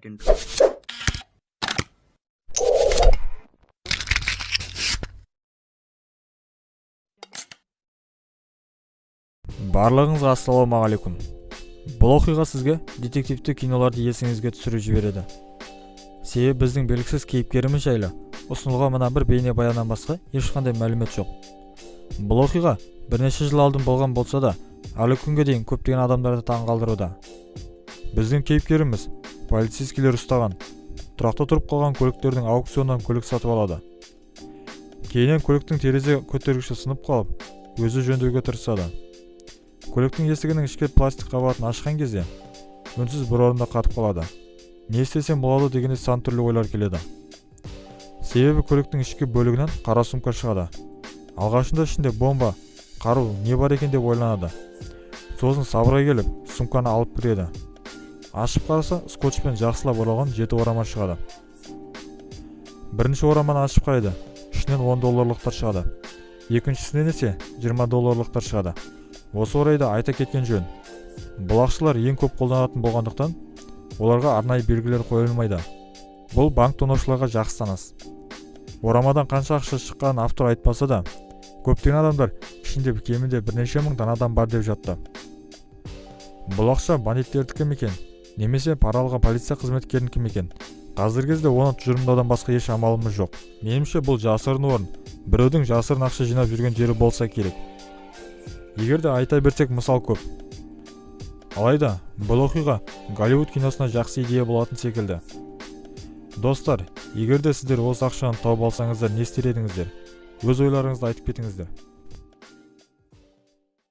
Intro. Барлығыңызға ассалаумағалейкум! Бұл оқиға сізге детективті киноларды есіңізге түсіріп жібереді. Себебі біздің белгісіз кейіпкеріміз жайлы ұсынылған мына бір бейнебаяннан басқа ешқандай мәлімет жоқ. Бұл оқиға бірнеше жыл алдын болған болса да, әлі күнге дейін көптеген адамдарды таңғалдыруда. Біздің кейіпкеріміз полицейскийлер ұстаған, тұрақта тұрып қалған көліктердің аукционынан көлік сатып алады. Кейіннен көліктің терезе көтергіші сынып қалып, өзі жөндеуге тырысады. Көліктің есігінің ішкі пластик қабатын ашқан кезде үнсіз бір орында қатып қалады. Не істесем болады дегенде сан түрлі ойлар келеді. Себебі көліктің ішкі бөлігінен қара сумка шығады. Алғашында ішінде бомба, қару не бар екен деп ойланады. Сосын сабырға келіп, сумканы алып кіреді. Ашып қараса, скотчпен жақсылап оралған жеті орама шығады. Бірінші ораманы ашып қарайды, ішінен 10 долларлықтар шығады. Екіншісінен есе 20 долларлықтар шығады. Осы орайда айта кеткен жөн, бұл ақшалар ең көп қолданатын болғандықтан, оларға арнайы белгілер қойылмайды. Бұл банк тонаушыларға жақсы таныс. Орамадан қанша ақша шыққанын автор айтпаса да, көптеген адамдар ішінде кемінде бірнеше мың данадан бар деп жатты. Бұл ақша бандиттердікі ме екен, немесе пара алған полиция қызметкерінікі ме екен, қазіргі кезде оны тұжырымдаудан басқа еш амалымыз жоқ. Меніңше, бұл жасырын орын, біреудің жасырын ақша жинап жүрген жері болса керек. Егер де айта берсек, мысал көп. Алайда бұл оқиға Голливуд киносына жақсы идея болатын секілді. Достар, егер де сіздер осы ақшаны тауып алсаңыздар, не істер едіңіздер? Өз ойларыңызды айтып кетіңіздер.